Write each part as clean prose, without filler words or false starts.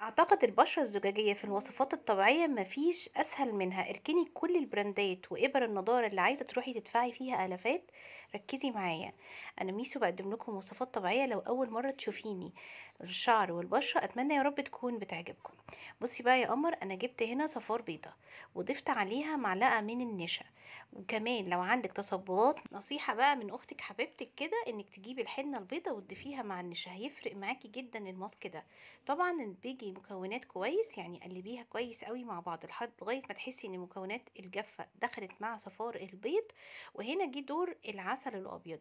اعتقد البشرة الزجاجية في الوصفات الطبيعية مفيش اسهل منها. اركني كل البراندات وابر النضارة اللي عايزة تروحي تدفعي فيها الافات. ركزي معايا، انا ميسو بقدم لكم وصفات طبيعية. لو اول مرة تشوفيني الشعر والبشرة اتمنى يا رب تكون بتعجبكم. بصي بقى يا قمر، انا جبت هنا صفار بيضة وضفت عليها معلقة من النشا، وكمان لو عندك تصبغات نصيحة بقى من اختك حبيبتك كده انك تجيبي الحنة البيضة وتضيفيها مع النشا، هيفرق معاكي جدا الماسك ده. طبعا بيجي مكونات كويس، يعني قلبيها كويس قوي مع بعض لحد لغاية ما تحسي ان المكونات الجافه دخلت مع صفار البيض. وهنا جه دور العسل الابيض.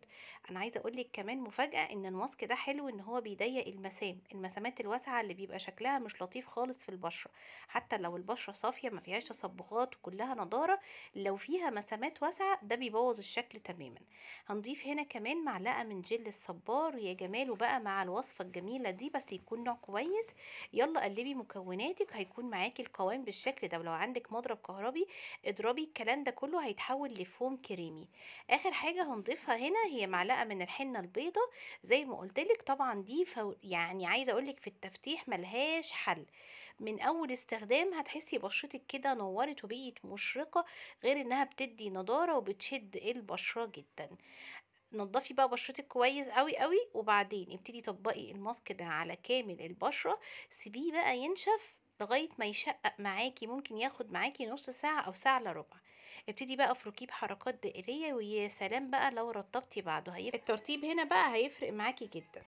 انا عايزه اقول لك كمان مفاجاة، ان الماسك ده حلو ان هو بيضيق المسام، المسامات الواسعة اللي بيبقى شكلها مش لطيف خالص في البشرة، حتى لو البشرة صافية ما فيهاش تصبغات وكلها نضاره، لو فيها مسامات واسعة ده بيبوظ الشكل تماما. هنضيف هنا كمان معلقه من جل الصبار، يا جماله بقى مع الوصفة الجميلة دي، بس يكون نوع كويس. يلا قلبي مكوناتك، هيكون معاكي القوام بالشكل ده. ولو عندك مضرب كهربي اضربي الكلام ده كله، هيتحول لفوم كريمي. اخر حاجة هنضيفها هنا هي معلقه من الحنة البيضة زي ما قلتلك. طبعا دي يعني عايزه اقولك في التفتيح ملهاش حل، من اول استخدام هتحسي بشرتك كده نورت وبقيت مشرقة، غير انها بتدي نضاره وبتشد البشرة جدا. نضفي بقى بشرتك كويس قوي قوي، وبعدين ابتدي طبقي الماسك ده على كامل البشرة. سيبيه بقى ينشف لغاية ما يشقق معاكي، ممكن ياخد معاكي نص ساعة او ساعة الا ربع. ابتدي بقى افركيه بحركات دائريه، ويا سلام بقى لو رطبتي بعده. الترطيب هنا بقى هيفرق معاكي جدا.